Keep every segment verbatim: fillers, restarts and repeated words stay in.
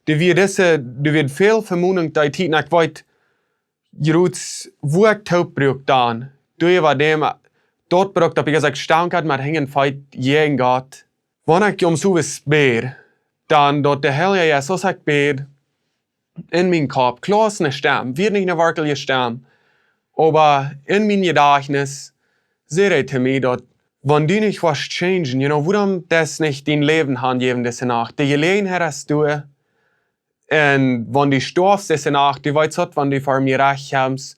Doa wia dise, doa wia väl Vemonunk dee Tiet, un ekj weet, jrods wua ekj toop brukt dan. Doa wia däm, daut brukt daut, because ekj stank haud met Henj un Feet jäajen Gott. Wan ekj om soo waut bäd, dan daut de Heilje Jeist, aus ekj bäd, en mien Kopp, kloa aus ne Stemm, wia nich ne werkjliche Stemm, oba en mien Jedajchtnis säd hee to mie daut, wan du nich wurscht changen, you know, wuarom deist nich dien Läwen hanjäwen dise Nacht? De Jeläajenheit es doa, un wan du stoafst dise Nacht, du weetst daut, wan du ver mie rajcht kjemst,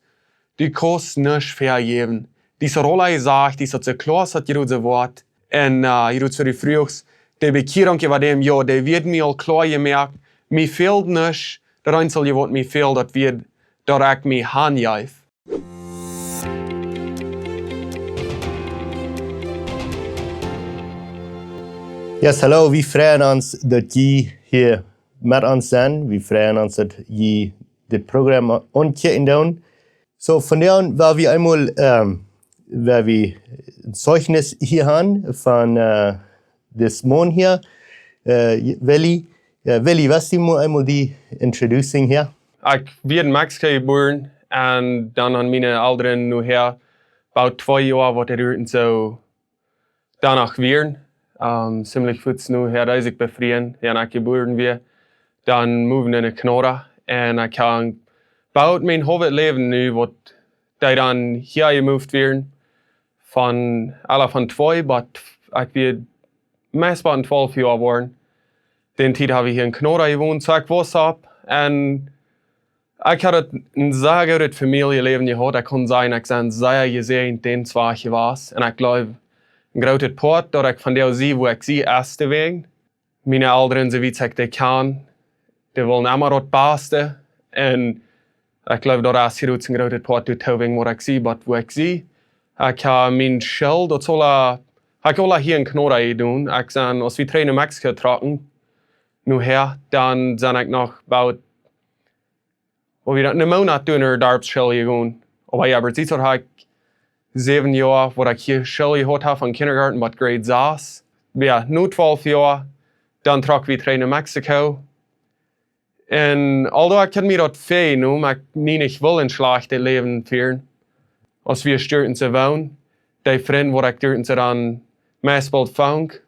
du kaust nuscht vejäwen. Dise Rolle sajcht, dee es soo kloa aus daut jrods Wuat. Un, äh, jrods fa de Frues, de Bekjierunk äwa däm, jo, dee wia mie aul kloa jemoakt. Mie fäld nuscht, daut eensje waut mie fäld, daut wia, daut ekj mie hanjeef. Yes, hallo, wie freien ons daut jie hia met ons sent. Wie freien ons daut jie dit Program aunkjikjen doonen. So, vondoag well wie eemol, ähm, well wie een Zeichnis hia haben von, äh, dis Maun hia, äh, Willy. Äh, Willy, west du mol eemol die introducing hia? Ekj wia en Mexiko jebuaren un dan han miene Elren nohäa, about twee Joa, waut et duad un soo doano wieren, ähm, ziemlich fuaz nohäa, aus ekj befrieen, jo, un ekj jebuaren wia, dan moved wie no Kanada. Un ekj ha about mien haulwet Läwen nu, waut dee dan hia jemoved wieren, von, aula von twee, but ekj wia meist about twalf Joa woaren. Dän Tiet ha wie hia en Kanada jewont, so ekj wos opp. Un ekj ha een sea goodet Famieljeläwen jehaut. Ekj kaun sajen, ekj sie sea jesäajent, dän Zweisch wia. Un ekj jleew, een grootet Poat, daut ekj vondoag sie, wua ekj sie, es doawäajen. Miene Elren, soo wiet ekj dee kjan, dee wullen emma daut Baste. Un ekj jleew, daut es hia uk een grootet Poat doatoo, wäajen waut ekj sie, waut, wua ekj sie. Ekj ha mien School, daut es aula, ha ekj aula hia en Kanada jedonen. Ekj sie, aus wie trigj no Mexiko trocken, nohäa, dan sie ekj noch about, woo wia daut, een Moonat doa no de Darpsschool jegonen. Oba jo, oba siet, daut ha ekj säwen Joa, waut ekj hia School jehaut ha, von Kindergarten bat Grade sas. Jo, no twalf Joa, dan trock wie trigj no Mexiko. Un although ekj haud mie daut väajenomen, ekj nie nich wull een schlajchtet Läwen fieren, aus wie doa enne Tiet woonden, dee Frind, waut ekj doa enne Tiet dan meist boolt funk,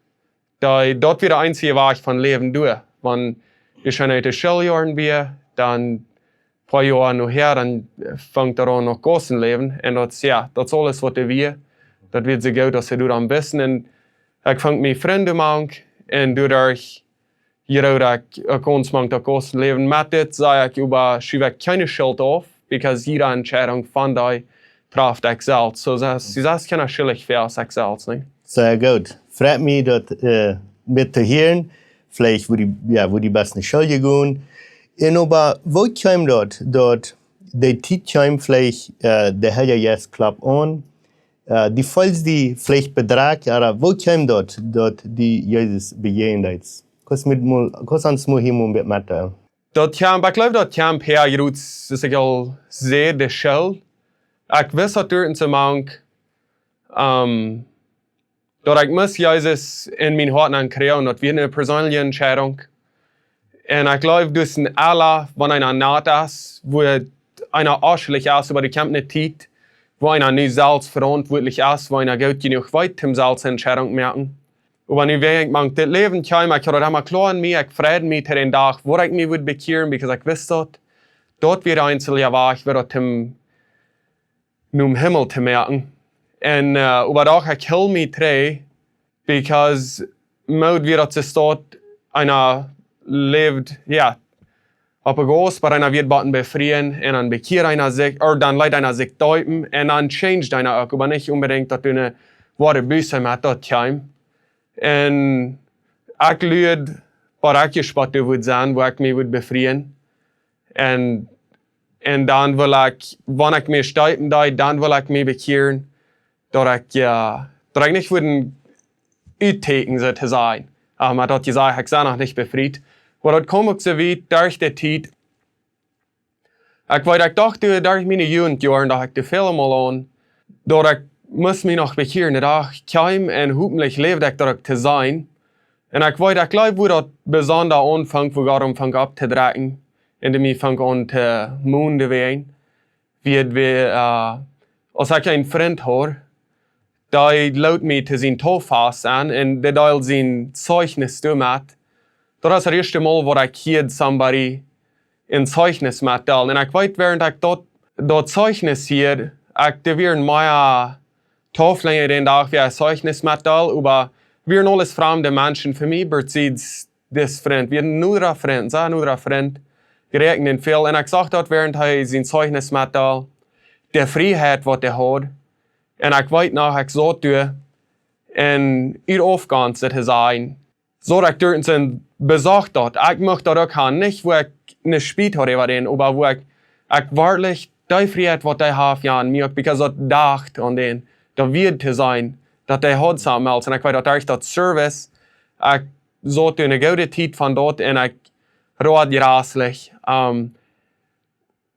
dee, daut wia de eensje Wajch von Läwen doa. Wan ekj enne Tiet Schooljoaren wia, dan poa Joa nohäa, dan funk daut aun no Gaussen läwen. Un daut, jo, daut es aules, waut doa wia. Daut wia soo goot, aus see daut aun wisten. Un ekj funk miene Frind mank, un doaderch jrood ekj, ekj ons mank daut Gaussen läwen. Met dit saj ekj oba, schuw ekj kjeene Schult auf, because jiede Entscheidunk von dee traft ekj selfst. So, daut, daut es kjeene Schult fa aus ekj selfst, nä? Sea goot. Freit mie daut, äh, met to hieren. Veleicht wua du, jo, wua du best no School jegonen. Un oba, woo kjeem daut, daut dee Tiet kjeem veleicht, äh, de Heilje Jeist klopt aun, äh, du feelst die veleicht bedrekjt, oba woo kjeem daut, daut du Jesus bejäajnen deetst? Kaust mie mol, kaust ons mol hia mol een bät metdeelen? Daut kjeem, ekj jleew, daut kjeem hia jrods, soo aus ekj aul säd, de School. Ekj wist daut doa enne Tiet mank, ähm, daut ekj must Jesus en mien Hoat aunkjrieen, daut wia eene perseenelje Entscheidunk. Un ekj jleew, daut en aule, wan eena nat es, wua eena onschullich es, oba doa kjemt eene Tiet, wua eena nu selfst veauntwuatlich es, wua eena goot jenuach weet, om selfst Entscheidunk moaken. Oba nu, wäajen ekj mank dit Läwen kjeem, ekj haud daut emma kloa en mie, ekj freid mie to dän Dach, wua ekj mie wudd bekjieren, because ekj wist daut, daut wia de eensje Wajch, wua daut om nom Himmel to moaken. Un, äh, oba doch, ekj hilt mie trigj, because mie wia daut soo, daut eena läft, jo, opp de Gauss, oba eena woat boolt befrieen, un dan bekjieet eena sikj, or dan lat eena sikj deepen, un dan changed eena uk, oba nich onbedinjt daut du ne woare Buss met daut kjeem. Un ekj luad, waut ekj jespäat wudd sennen, wua ekj mie wudd befrieen. Un, un dan wull ekj, wan ekj mie deepen deed, dan wull ekj mie bekjieren, daut ekj, jo, daut ekj nich wudd uttrakjen, soo to sajen. Oba daut jesajcht, ekj sie noch nich befriet. Oba daut kjeem uk soo wiet derch de Tiet. Ekj weet, ekj docht, doa, derch miene Jugendjoaren, docht ekj doa väl mol aun, daut ekj must mie noch bekjieren. De Dach kjeem un hopentlich läwd ekj daut uk to seenen. Un ekj weet, ekj jleew, woo daut besonda aunfunk, woo Gott aunfunk opptodrekjen. Un dee mie funk aun to monden wäajen. Wie, wie, äh, aus ekj een Frint haud, dee lood mie to sien Tauffast en un dee deeld sien Zeugnis doamet. Daut wia daut ieeschte Mol, waut ekj hieed somebody een Zeugnis metdeelen. Un ekj weet, wäarent ekj daut, daut Zeugnis hieed, ekj, doa wieren mea Tauflinja dän Dach, woo ekj Zeugnis metdeeld, oba wieren aules framde Menschen fa mie, besides dis Frint. Wia een nodra Frint, sea nodra Frint, jeräakjent väl. Un ekj sach daut, wäarent hee sien Zeugnis metdeeld, de Frieheit, waut hee haud. Un ekj weet noch, ekj saut doa un hia aufgonst to sennen. Soo daut ekj doa soo besorcht daut. Ekj mucht daut uk haben, nich woo ekj een Spiet haud äwa dän, oba woo ekj, ekj werkjlich dee Frieheit, waut hee haud, jo, aun mie uk, because daut docht aun dän, daut wia to sennen, daut hee haud something else. Un ekj weet daut derch daut Service, ekj saut doa eene goode Tiet von daut un ekj road jraslich. Ähm,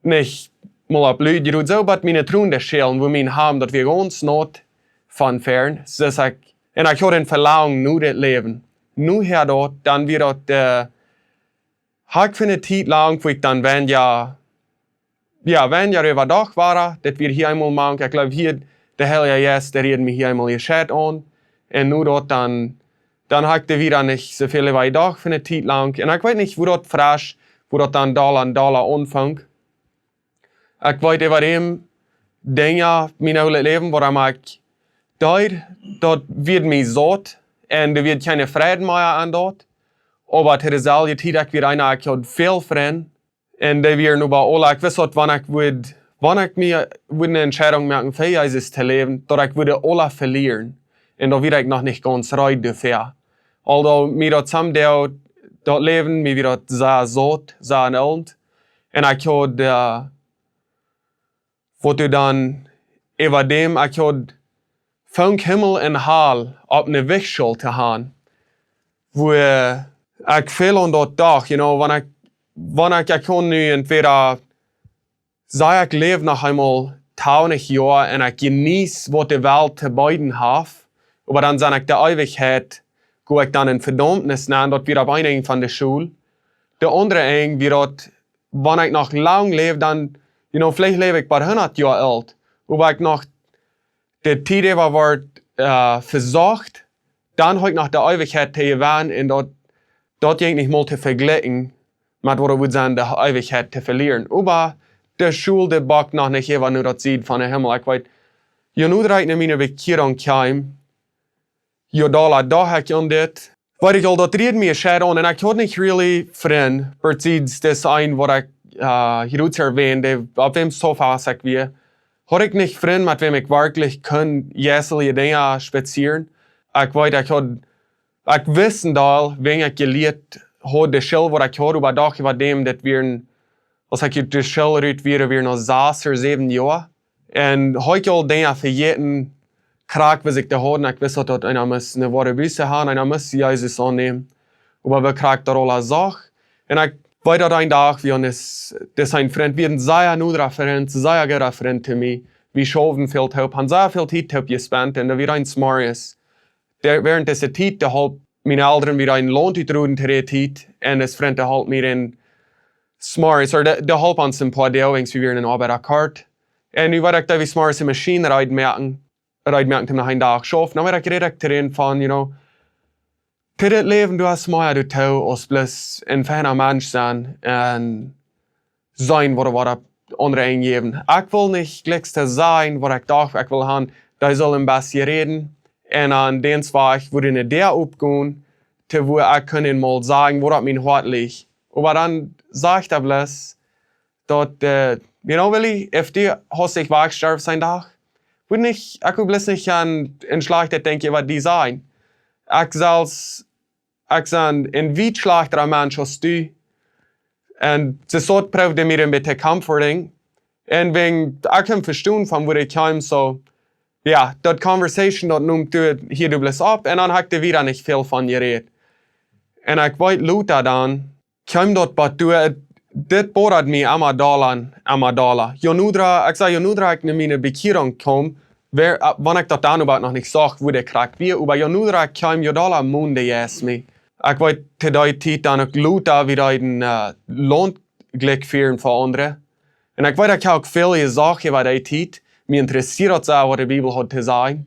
nich mol opp Lüd jerut, soo, oba miene Tronen schälen, woo mien Harm, daut wia gaunz naut von fern. Soo ekj, un ekj haud een Velangen no dit Läwen. No häa daut, dan wia daut, äh, haud ekj fa eene Tiet lang, woo ekj dan, wan jo, jo, wan jo äwa Dach wia, daut wia hia eemol mank, ekj jleew hia, de Heilje Jeist, dee rieed mie hia eemol jescheit aun. Un no daut dan, dan haud ekj doa wada nich soo väl äwa jedocht fa eene Tiet lang. Un ekj weet nich, woo daut fresch, woo daut dan dolla un dolla aunfunk. Ekj weet äwa däm Dinja, mien oolet Läwen, wuarom ekj deed, daut wia mie saut. Un doa wia kjeene Freid mea aun daut. Oba to deeselwje Tiet, ekj wia eena, ekj haud väl Frind. Un dee wieren äwa aule, ekj wist daut, wan ekj wudd, wan ekj mie wudd eene Entscheidunk moaken, fa Jesus to läwen, daut ekj wudd aule velieren. Un doa wia ekj noch nich gaunz reed doafäa. Although mie daut someday, daut Läwen, mie wia daut sea saut, sea enelend. Un ekj haud, äh, waut du dan äwa däm, ekj haud funk Himmel un Hal opp eene Wäagschaul to haben, woo ekj väl aun daut docht, you know, wan ekj, wan ekj, ekj kaun nu entwäda, saj ekj, läw noch eemol twintich Joa un ekj jeneet, waut de Welt to beeden haft, oba dan sie ekj de Eewichkjeit, go ekj dan en Vedaumnis nenn, daut wia opp een Enj von de Schaul. De aundre Enj wia daut, wan ekj noch lang läw, dan, you know, veleicht läw ekj bat hundat Joa oolt, oba ekj noch de Tiet äwa wort, äh, vesocht, dan haud ekj noch de Eewichkjeit to jewennen un daut, daut jinkj nich mol to vejlikjen met waut et wudd sennen, de Eewichkjeit to velieren. Oba de Schaul, dee boakt noch nich äwa no daut Sied von dän Himmel. Ekj weet, jo noda ekj no miene Bekjierunk kjeem, jo dolla docht ekj aun dit. Weet ekj aul, daut rieed mie jescheit aun un ekj haud nich really Frind, besides dis een, waut ekj, äh, hia uk erwähnt, dee, opp wäms Tauffast ekj wia. Haud ekj nich Frind, met wäm ekj werkjlich kunn jeistelje Dinja spazieren. Ekj weet, ekj haud, ekj wist en Deel, wan ekj jelieet haud, de School, waut ekj haud, oba docht äwa däm, daut wieren, aus ekj ut de School rut wia, wia noch sas ooda säwen Joa. Un haud ekj aul Dinja vejäten, krakjt waut ekj doa haud, un ekj wist, daut eena must eene woare Buße haben, eena must Jesus aunnämen. Oba woo krakjt daut aules sach. Un ekj weet daut een Dach, wie ons, daut een Frint, wia een sea nodra Frint, sea gooda Frint to mie. Wie schauften väl toop, haben sea väl Tiet toop jespent, un doa wia eemol zemorjes, dee, wäarent dise Tiet, dee holp miene Elren wada een Launt utruden to de Tiet, un dis Frint, dee holp mie en zemorjes, ooda dee, dee holp ons een poa Doag, wie wieren en Oabeit akkort. Un nu wort ekj doa, wie zemorjes de Maschien reed moaken, reed moaken, om noch een Dach schaufen. Dan wort ekj jeräd to dän von, you know, to dit Läwen, du hast mea doatoo, aus bloos een feina Mensch sennen un sennen, waut, waut aundre aunjäwen. Ekj well nich jlikj to sennen, waut ekj docht, ekj well haben, dee sull een bät räden. Un aun dän Wajch wudd eene Däa opgonen, to wua ekj kunn mol sajen, waut opp mien Hoat licht. Oba dan sajcht hee bloos, daut, äh, you know, Willy, wan du haust wajchjestorwen sien Dach, wudd nich, ekj wudd bloos nich aun een schlajchtet Dinkj äwa die sajen. Ekj selfst, ekj sie een wiet schlajchtera Mensch aus du. Un see soo proowd mie een bät comforting. Un wan, ekj kaun vestonen von wua ekj kjeem, soo, jo, daut conversation, daut neem doa hia doa bloos opp. Un dan haud ekj doa wada nich väl von jerät. Un ekj weet, lota dan, kjeem daut bat doa, dit bothert mie emma dolla un emma dolla. Jo noda, ekj saj, jo noda ekj no miene Bekjierunk kjeem, wia, äh, wan ekj daut dan äwahaupt noch nich sach, wua de Krakjt wia, oba jo noda ekj kjeem, jo dolla moond de Jeist mie. Ekj weet to dee Tiet dan uk lota, wie deeden, äh, Launt jlikj fieren fa aundre. Un ekj weet, ekj hab uk väl jesacht äwa dee Tiet. Mie interessieet daut sea, waut de Bibel haud to sajen.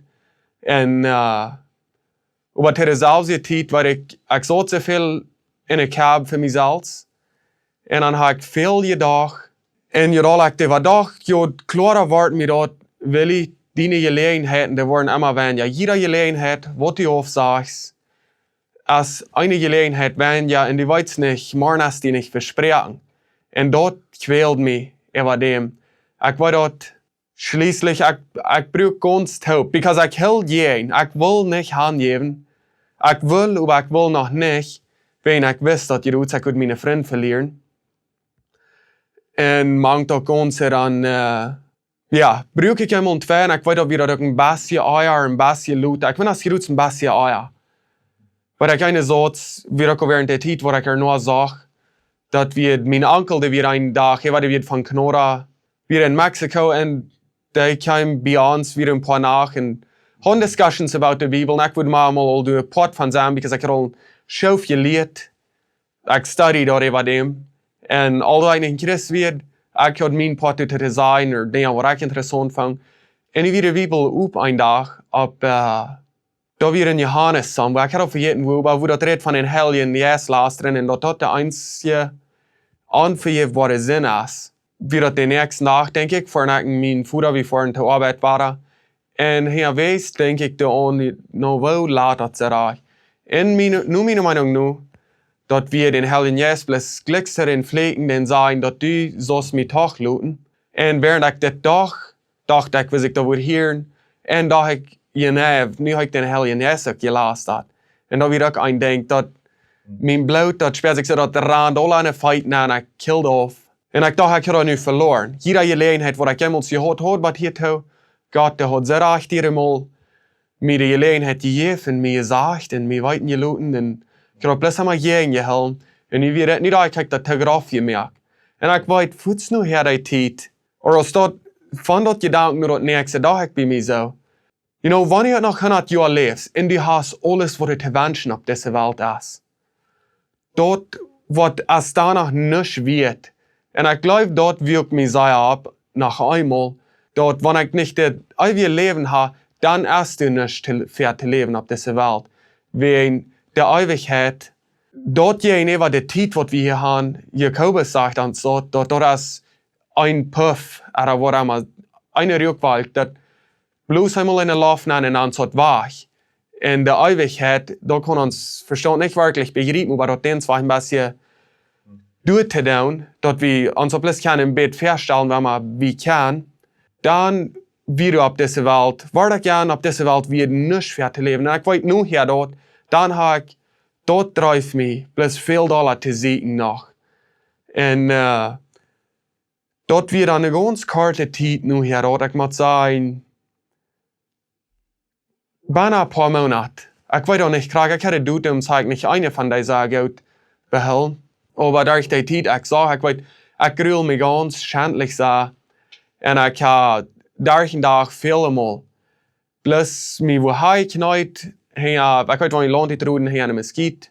Un, äh, oba to deeselwje Tiet, weet ekj, ekj saut soo väl enne Kab fa mie selfst. Un dan hab ekj väl jedocht. Un je dolla ekj doaräwa docht, je kloara wort mie daut, Willy, diene Jeläajenheiten, dee woaren emma weinja. Jiede Jeläajenheit, waut du aufsajchst, es eene Jeläajenheit weinja, un du weetst nich, morjen es die nich vesproaken. Un daut kwält mie äwa däm. Ekj weet daut schlieslich, ekj, ekj bruck gaunz toop, because ekj hilt jäajen, ekj wull nich hanjäwen. Ekj wull, oba ekj wull noch nich, wiels ekj wist, daut je doa, ekj wudd miene Frind velieren. Un mank daut gaunze dan, äh, jo, bruck ekj eemol twee, un ekj weet, daut wia daut uk een bät ea, een bät lota. Ekj meen, aus je doa een bät ea. Oba ekj, eene Sauz, wia uk aul wäarent de Tiet, waut ekj ea noch sach, daut wia mien Onkel, dee wia een Dach, hee wia, dee wia von Kanada, wia en Mexiko, un dee kjeem bie ons, wia een poa Nacht, un hauden discussions about de Bibel, un ekj wull mau mol aul doa een Poat von sennen, because ekj haud aul een Schoof jelieet, ekj studied doaräwa däm. Un although ekj nich een Christ wia, ekj haud mien Poat to, to sajen, ooda Dinja, waut ekj interessaunt funk. Un ekj wia de Bibel opp een Dach, opp, äh, doa wia en Johanes, soo, oba ekj haud aul vejäten, woo, oba woo daut rät von dän Heiljen Jeist lastren, un daut daut de eensje onvejäfbare Sind es. Wia daut de näakjste Dach, denkj ekj, ver ekj un mien Voda, wie foaren to Oabeit wieren. Un hee wist, denkj ekj, doa aun, no, woo lat daut sikj rajcht. Un miene, no miene Meenunk no, daut wia dän Heiljen Jeist bloos jlikj soo en Fläkjen dän sajen, daut du saust mie doch loten. Un wäarent ekj dit docht, docht ekj, wist ekj daut wudd hieren. Un docht ekj, jo, nä, nu hab ekj dän Heiljen Jeist uk jelast haud. Un daut wia uk een Dinkj, daut mien Bloot, daut spieed sikj soo, daut rand aul aun de Feet nenn, un ekj kjilde auf. Un ekj docht, ekj haud nu veloaren. Jiede Jeläajenheit, waut ekj jemols jehaut haud, waut hia too, Gott, dee haud soo rajcht hia emol mie de Jeläajenheit jejäft un mie jesajcht un mie weeten jeloten un ekj haud bloos emma jäajen jehoolen. Un nu wia daut, nu docht ekj, ekj haud daut too grof jemoakt. Un ekj weet, fuaz no häa dee Tiet, ooda aus daut, von daut Jedanken no daut näakjste, docht ekj bie mie soo: You know, wan du noch hundat Joa läfst un du hast aules, waut du to wenschen opp dise Welt hast, daut woat aus doano nuscht wieet. Un ekj jleew, daut wuak mie sea opp, noch eemol, daut wan ekj nich daut eewje Läwen hab, dan es doa nuscht to, fa to läwen opp dise Welt. Wäajen de Eewichkjeit, daut je en äwa de Tiet, waut wie hia haben, Jakobus sajcht ons daut, daut, daut es een Puff, ooda waut emma, eene Rookwolkj, daut bloos eemol en de Loft nenn un dan es daut wajch. Un de Eewichkjeit, daut kaun ons Vestaunt nich werkjlich bejriepen, oba daut deent ons een bät doa to doonen, daut wie ons opp bloos kjennen een bät vestalen, wan wie kjennen, dan wia opp dise Welt, wia ekj aun opp dise Welt, wia nuscht fa to läwen. Un ekj weet nu hia daut, dan hab ekj, daut dreef mie, bloos väl dolla to sieekjen noch. Un, äh, daut wia dan eene gaunz korte Tiet nu hia, daut ekj mott sajen, bie een poa Moonat. Ekj weet uk nich krakjt, ekj haud daut, dan saj ekj nich, eene von dee sea goot behoolen. Oba derch dee Tiet, ekj sach, ekj weet, ekj jrull mie gaunz schentlich sea. Un ekj hab derch dän Dach välemol bloos mie woo hee kjneet, hee, äh, ekj weet, wan ekj Launt deed roden, hee aun de Moskiet.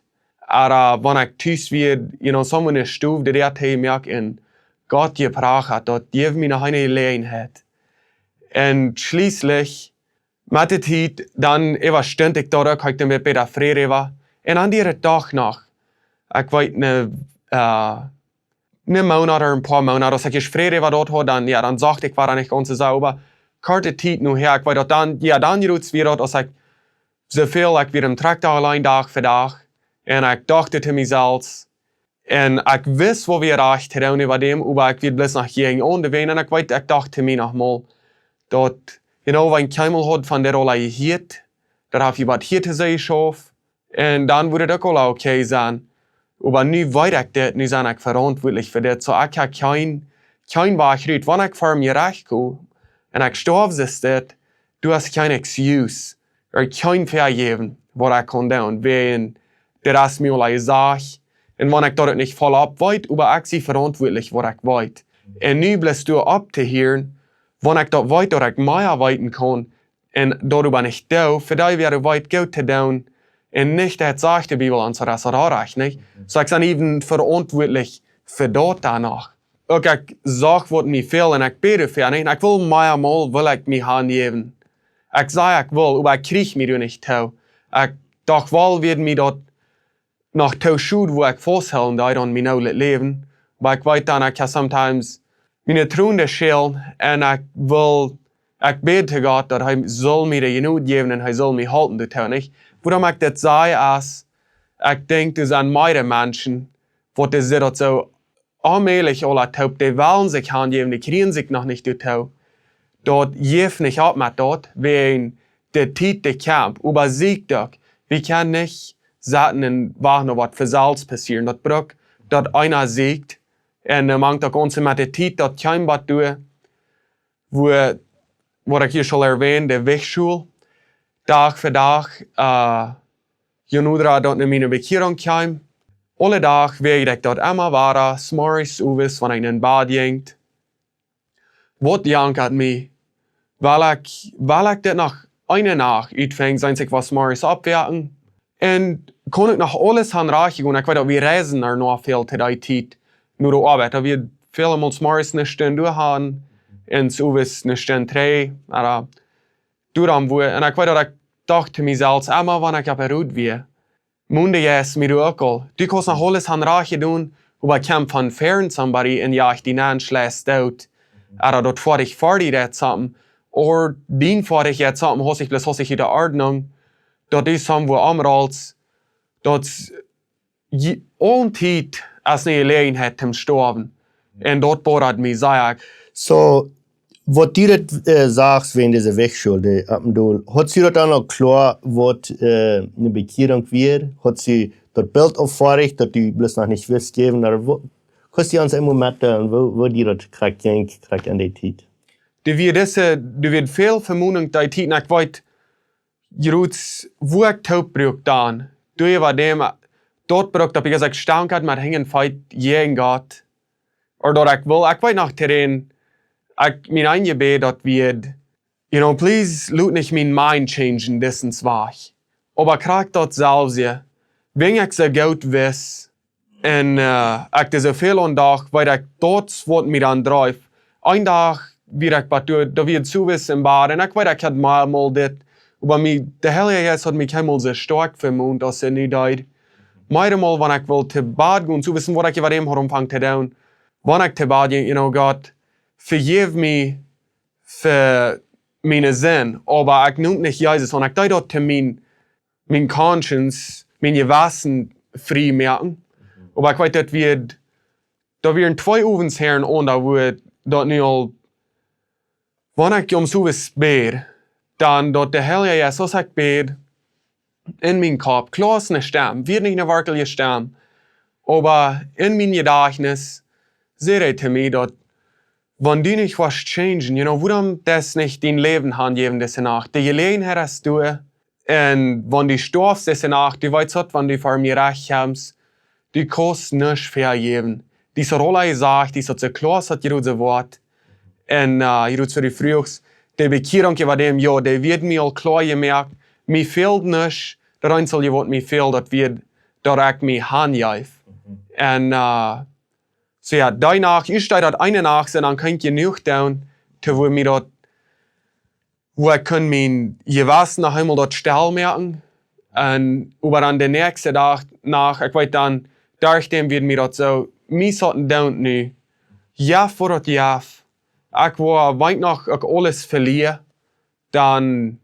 Ooda wan ekj tus wia, you know, someone es stuw, dee deed hee moak un Gott jeprachat, daut jeef mie noch eene Jeläajenheit. Un schlieslich, met de Tiet, dan äwastunt ekj daut uk, hab ekj dan wada bäta Fräd äwa. Un dan dieed et doch noch, ekj weet, een, äh, een Moonat ooda een poa Moonat, aus ekj ieescht Fräd äwa daut haud, dan, jo, dan sach ekj, wia daut nich gaunz soo, oba korte Tiet nu hia, ekj weet daut dan, jo, dan jrull wia daut, aus ekj soo väl, ekj wia em Trakjta auleen Dach fa Dach. Un ekj docht to mie selfst, un ekj wist, waut wia rajcht to doonen äwa däm, oba ekj wia bloos noch jäajen aun de Welt. Un ekj weet, ekj docht to mie noch mol, daut, you know, wan ekj eemol haud von dit aula jehieet, daut haud ekj waut hia to sajen jeschauft. Un dan wudd et uk aula okay sennen. Oba nu weet ekj dit, nu sie ekj veauntwuatlich fa dit. Soo, ekj hab kjeen, kjeen Wajch rut. Wan ekj ver Jerecht kom un ekj stoaw, es dit, du hast kjeen excuse, ooda kjeen Vejäwen, waut ekj kaun doonen. Wäajen dit es mie aula jesajcht. Un wan ekj daut nich voll opp weet, oba ekj sie veauntwuatlich, waut ekj weet. Un nu bloos doa opp to hieren, wan ekj daut weet, daut ekj mea weeten kaun, un doaräwa nich doo, fa dee wäa weet goot to doonen, Un nich daut sajcht de Bibel ons, daut es daut Rajcht, nich? Soo ekj sie even veauntwuatlich fa daut doano. Uk ekj sach waut mie fält un ekj bäd fa, nich? Un ekj well mea mol, well ekj mie hanjäwen. Ekj saj ekj well, oba ekj kjrieech mie doa nich too. Ekj docht well, wia mie daut noch too schod, woo ekj fausthoolen deed aun mien oolet Läwen. Oba ekj weet dan, ekj ha sometimes miene Tronen schälen un ekj well, ekj bäd to Gott, daut hee saul mie de Jnod jäwen un hee saul mie halpen doatoo, nich? Wuarom ekj dit saj es, ekj denkj, doa sent mea Menschen, waut dee sent daut soo onmäajlich aula toop, dee wellen sikj hanjäwen, dee kjrieen sikj noch nich doatoo. Daut jeft nich opp met daut, wäajen de Tiet, dee kjemt, oba sieekjt uk. Wie kjennen nich sitten un wachten opp waut fa selfst passieren. Daut brukt, daut eena sieekjt. Un, äh, mank daut Gaunze met de Tiet, daut kjeem waut doa, woo, waut ekj hia aul erwähnt, de Wajchschool. Dach fa Dach, äh, je noda daut no miene Bekjierunk kjeem. Aule Dach wia ekj daut emma wada, zemorjes, owes, wan ekj en Bad jinkj. Waut jankat mie? Well ekj, well ekj dit noch eene Nacht utfinjen, seens ekj zemorjes oppwoaken? Un kaun ekj noch aules aunrajcht gonen? Ekj weet daut wie reisen doano väl to dee Tiet no de Oabeit. Daut wie väle Mol zemorjes eene Stund doa haben un zemowes eene Stund trigj. Oba doaromm wia, un ekj weet daut ekj docht to mie selfst, emma wan ekj opp de Road wia, Mundä es mie uk aul. Du kaust noch aules aunrajcht doonen, oba kjemt von fern somebody un jajcht die aun, schlecht doot. Oda daut foadich foadich daut something. Oda dien foadich daut something, haud ekj bloos, haud ekj de Ordnung. Daut es somewhere omrals. Daut je-, aule Tiet es eene Jeläajenheit toom stoawen. Un daut bothert mie sea. Soo, waut du daut, äh, sajchst wäajen dise Wajchschool, dee opp däm Dol, hast du daut dan aul kloa, waut, äh, eene Bekjierunk wia? Hast du daut Bilt aul foadich, daut du bloos noch nich wist jäwen, oda woo, kaust du ons eemol metdeelen, woo, woo die daut krakjt jinkj, krakjt en dee Tiet? Dee wia dise, dee wia väl Vemoonunk dee Tiet, un ekj weet, jrods, woo ekj toop bruak dan. Doa wia däm, daut bruak daut, because ekj stand opp miene Henj un fight jäajen Gott. Oda daut ekj well, ekj weet noch to dän, ekj, mien eent Jebäd daut wia, you know, please, lot nich mien mind changen, distance wajch. Oba krakjt daut selfst, wan ekj soo goot wist, un, äh, ekj deed soo väl aun Dach, weet ekj, daut waut mie dan dreef. Een Dach wia ekj bie doa, doa wia zemowes en Bad, un ekj weet, ekj haud mea Mol dit, oba mie, de Heilje Jeist haud mie kjeenmol soo stoakj vemoont aus hee nu deed. Mea Mol, wan ekj wull to Bad gonen, zemowes, waut ekj äwa däm haud aunjefongen to doonen. Wan ekj to Bad jinkj, you know, Gott, vejeff mie fa miene Sind, oba ekj neem nich Jesus aun, ekj deed daut to mien, mien conscience, mien Jewessen frie moaken. Oba ekj weet daut wia, doa wieren twee Owents hinjarenaunda, wua daut nu aul, wan ekj om zemowes bäd, dan daut de Heilje Jeist, aus ekj bäd, en mien Kopp, kloa aus eene Stemm, wia nich eene werkjliche Stemm, oba en mien Jedajchtnis säd hee to mie daut, wan du nich wurscht changen, you know, wuarom deist nich dien Läwen hanjäwen dise Nacht? De Jeläajenheit es doa, un wan du stoafst dise Nacht, du weetst daut, wan du ver mie rajcht kjemst, du kaust nuscht vejäwen. Dee es aul jesajcht, dee es soo kloa aus daut jrods woat. Un, äh, jrods fa de Frues, de Bekjierunk äwa däm, jo, dee wia mie aul kloa jemoakt. Mie fält nuscht, daut eensje waut mie fält, daut wia, daut ekj mie hanjeef. Un, äh, soo jo, dee Nacht, ieescht deed daut eene Nacht sennen, dan kunn ekj jenuach doonen, to wua mie daut, wua ekj kunn mien Jewessen noch eemol daut stell moaken. Un oba dan de näakjste Dach, Nacht, ekj weet dan, doa däm wia mie daut soo, mie saut en doonen nu. Jo, fa daut jo. Ekj woa, wan ekj noch uk aules velieren, dan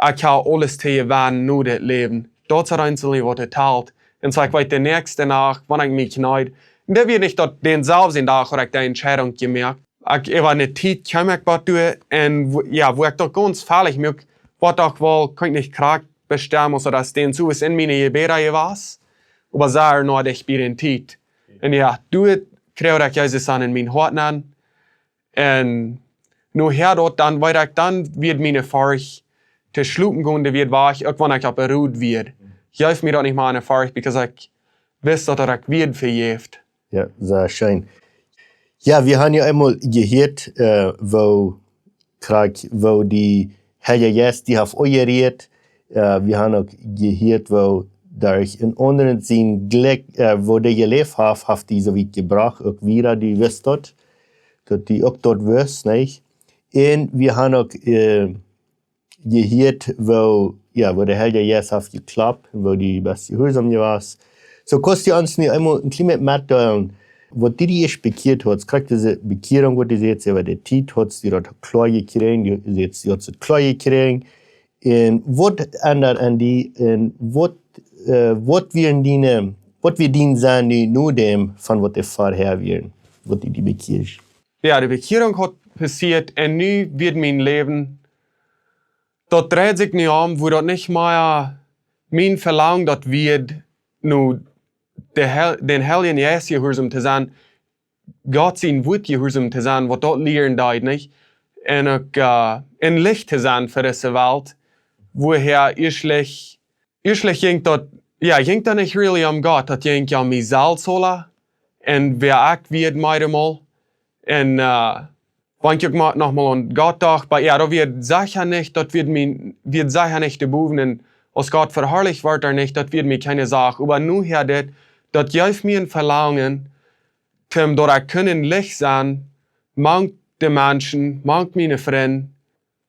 ekj ha aules to jewennen no dit Läwen. Daut es daut eensje waut talt. Un soo ekj weet de näakjste Nacht, wan ekj mie kjneed. Un daut wia nich daut dänselwjen Dach haud ekj de Entscheidunk jemoakt. Ekj, äwa eene Tiet kjeem ekj waut doa un w-, jo, wua ekj daut gaunz fäalich muak, waut ekj well, kunn ekj nich krakjt bestemmen, aus daut dän zemowes en miene Jebäda wia. Oba sea no de Spirit Tiet. Un jo, doa kjrieech ekj Jesus aun en mien Hoat aun. Un nohäa daut, dan weet ekj, dan wia miene Forcht to schlopen gonen, dee wia wajch, uk wan ekj opp de Road wia. Jeef mie daut nich mea eene Forcht, because ekj wist daut, daut ekj wia vejäft. Jo, sea scheen. Jo, wie haben jo eemol jehieet, äh, woo krakjt, woo de Heilje Jeist die haft aunjerieet. Äh, wie haben uk jehieet, woo derch een aundren sien Jlikj, äh, woo dee jeläft haft, haft dee soo wiet jebrocht, uk wada, dee wist daut, daut dee uk doa wia, nich? Un wie haben uk, äh, jehieet, woo, jo, woo de Heilje Jeist haft jekloppt, woo dee best jehuarsom wia. Soo kaust du ons nu eemol een kjlien bät metdeelen, waut du die ieescht bekjieet hast, krakjt dise Bekjierunk, waut du sajchst, äwa de Tiet hast du daut kloa jekjräajen, du sajchst, du hast daut kloa jekjräajen. Un waut endad aun die, un waut, äh, waut wia dien, waut wia dien Senn nu, no däm, von waut du verhäa wieescht, waut du die bekjieescht? Jo, de Bekjierunk haud passieet un nu wia mien Läwen, daut dreid sikj nu om, woo daut nich mea mien Velangen daut wia, no de Hel-, dän Heiljen Jeist jehuarsom to sennen, Gott sien Wuat jehuarsom to sennen, waut daut lieren deed, nich? Un uk, äh, een Licht to sennen fa dise Welt, woo hee ieeschtlich, ieeschtlich jinkj daut, jo, jinkj daut nich really om Gott, daut jinkj om mie selfst auleen un wäa ekj wia met eemol. Un, äh, wan ekj uk mau noch mol aun Gott docht, oba jo, daut wia secha nich, daut wia mie, wia secha nich de Bowen, un aus Gott veharlicht wort, daut nich, daut wia mie kjeene Sach. Oba nu hia dit, daut jeef mie een Velangen, toom daut ekj kunn een Licht sennen, mank de Menschen, mank miene Frind,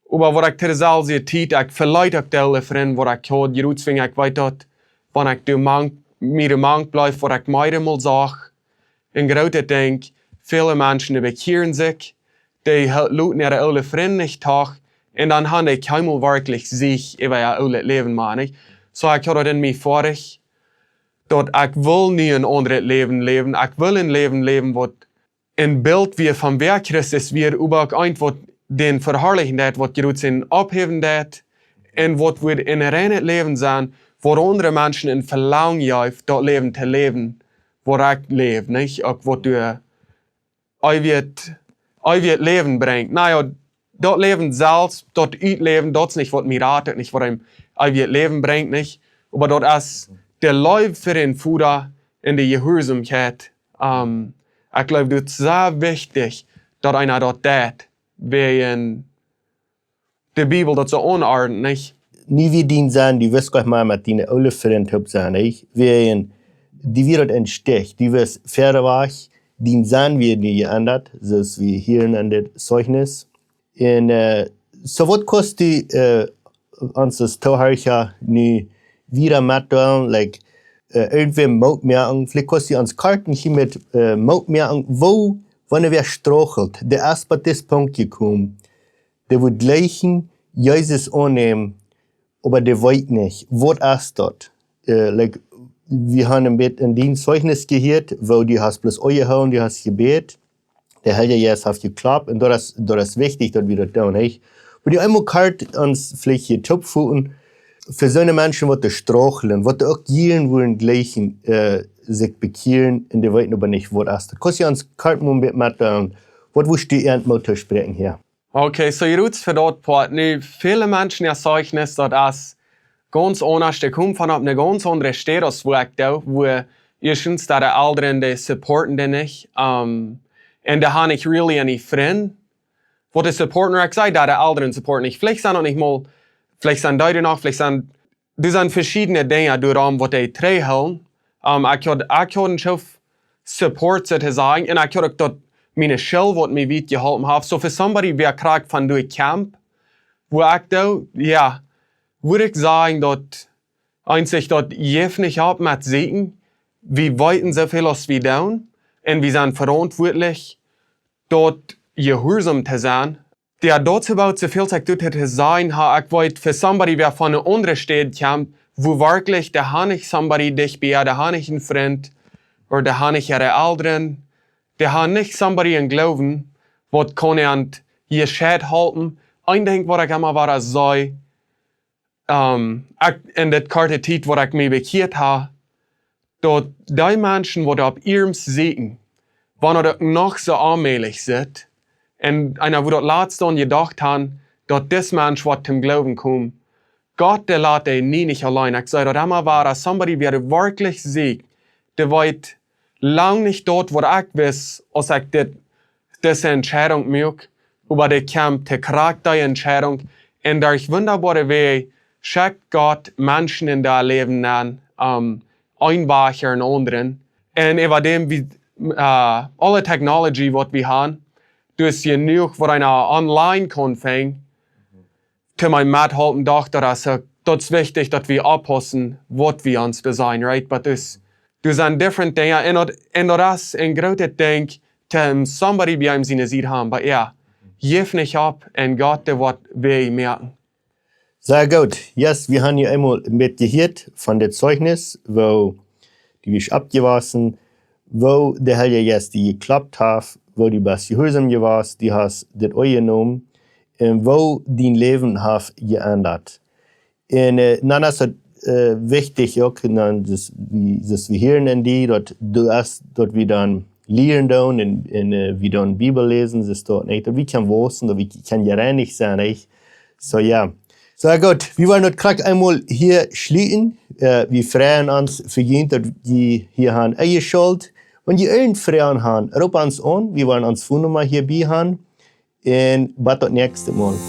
oba waut ekj to deeselwje Tiet, ekj veleet uk de aule Frind, waut ekj haud, jrots wiels ekj weet daut, wan ekj doa mank, mie doa mank bleef, waut ekj mie eemol sach, een grootet Dinkj, väle Menschen, dee bekjieren sikj, dee he-, loten äare aule Frind nich trigj, un dan haben dee kjeenmol werkjlich Siech äwa äa oolet Läwen, meen ekj. Soo, ekj haud daut en mie foadich, daut ekj well nu een aundret Läwen läwen, ekj well een Läwen läwen, waut een Bilt wia von wäa Christus wia, oba uk eent, waut dän veharlichen deed, waut jrots sien ophäwen deed, un waut wudd een reinet Läwen sennen, wua aundre Menschen een Velangen jeef, daut Läwen to läwen, waut ekj läw, nich? Uk waut doa eewjet, eewjet Läwen brinjt. Na jo, daut Läwen selfst, daut Utläwen, daut es nich waut mie rat, nich waut een eewjet Läwen brinjt, nich? Oba daut es de Leew fa dän Voda un de Jehuarsomkjeit. Ähm, ekj jleew, daut es sea wichtich, daut eena daut deit, wäajen de Bibel daut soo aunordent, nich? Nu wia dien Senn, du wist nich mea met diene oole Frind toop sennen, nich? Wäajen, die wia daut een Stich, du wist wieda wajch, dien Senn wia nu jeendat, soo aus wie hieren en dit Zeichnis. Un, äh, soo waut kaust du, äh, ons aus Toohiera nu wieda metdeelen, like, äh, irjentwäm Moot moaken, veleicht kaust du ons kort hia met, äh, Moot moaken, woo, wan wäa struggelt, dee es bat dis Punkt jekomen, dee wudd jleichen Jesus aunnämen, oba dee weet nich, waut es daut? Äh, like, wie haben een bät en dien Zeichnis jehieet, woo du hast bloos aunjehoolen, du hast jebät, de Heilje Jeist haft jekloppt, un daut es, daut es wichtich, daut wie daut doonen, nich? Oba du eemol kort ons veleicht hia toopfoten, fa soone Menschen, waut doa strugglen, waut doa uk jieren wudden jleichen, äh, sikj bekjieren, un dee weeten oba nich, waut es daut. Kaust du ons kort mau een bät metdeelen, waut wurscht du an Moot toospräakjen hia? Okay, soo jrots fa daut Poat. Nu, väle Menschen äa Zeichnis, daut es gaunz aundasch, dee komen von opp eene gaunz aundre Städ aus wua ekj doo, wua ieeschtens daut de Elren dee supporten dee nich, ähm, un dee haben nich really any Frind, waut dee supporten, ooda ekj saj daut de Elren supporten nich. Veleicht sent daut nich mol, veleicht sent dee doa noch, veleicht sent doa sent veschiedne Dinja doaromm, waut dee trigjhoolen. Ähm, ekj haud, ekj haud een Schoof Support, soo to sajen, un ekj haud uk daut miene School, waut mie wiet jeholpen haft. Soo fa somebody, wäa krakjt von doa kjemt, wua ekj doo, jo, wudd ekj sajen, daut eensich daut jeft nich opp met sieekjen, wie weeten soo väl aus wie doonen, un wie sent veauntwuatlich, daut jehuarsom to sennen. Jo, daut es about soo väl aus ekj doa to sajen ha. Ekj weet fa somebody, wäa von eene aundre Städ kjemt, wua werkjlich, dee haben nich somebody dicht bie, dee haben nich een Frint, ooda dee haben nich äare Elren, dee haben nich somebody em Gloowen, waut kaun an jescheit halpen. Een Dinkj, waut ekj emma wada saj, ähm, ekj, en dit korte Tiet, waut ekj mie bekjieet ha, daut dee Menschen, waut opp ieescht sieekjen, wan daut uk noch soo onmäajlich sitt, un eena wudd daut latst dan jedocht han, daut dis Mensch woat toom Gloowen komen, Gott, dee lat dee nie nich auleen. Ekj saj daut emma wada, somebody, wäa werkjlich sieekjt, dee weet lang nich daut, waut ekj wist, aus ekj dit, dise Entscheidunk muak, oba dee kjemt to krakjt dee Entscheidunk, un derch wundaboare Wäaj schekjt Gott Menschen en daut Läwen aun, um, een Wajch ooda een aundren. Un äwa däm wie, uh, aule Technology waut wie haben, doa es jenuach waut eena online kaun finjen, to mie methalpen, docht ekj, daut es, daut es wichtich daut wie oppaussen waut wie ons design, right? But doa es, doa sent different Dinja. Un daut, un daut es een grootet Dinkj, to somebody bie eenem siene Sied haben. But yeah, jeff nich opp un Gott dee woat Wäaj moaken. Sea goot. Yes, wie haben hia eemol een bät jehieet von daut Zeichnis, woo du best oppjewossen, woo de Heilje Jeist die jekloppt haft, woo du best jehuarsom jewast, du hast dit aunjenomen, un woo dien Läwen haft jeendat. Un, äh, dan es daut, äh, wichtich uk, dan, daut wie, daut wie hieren en die, daut du es, daut wie dan lieren doonen un, un, äh, wie dan Bibel läsen, daut es daut nich, daut wie kjennen wausen, daut wie kjennen jereinicht sennen, nich? So, jo. So, goot, wie wellen daut krakjt eemol hia schlieten. Äh, wie freien ons fa junt, daut jie hia han enjeschalt. Wan jie irjent Froagen han, roopt ons aun, wie wellen onse Foonnumma hia bie han. Un bat daut näakjste Mol.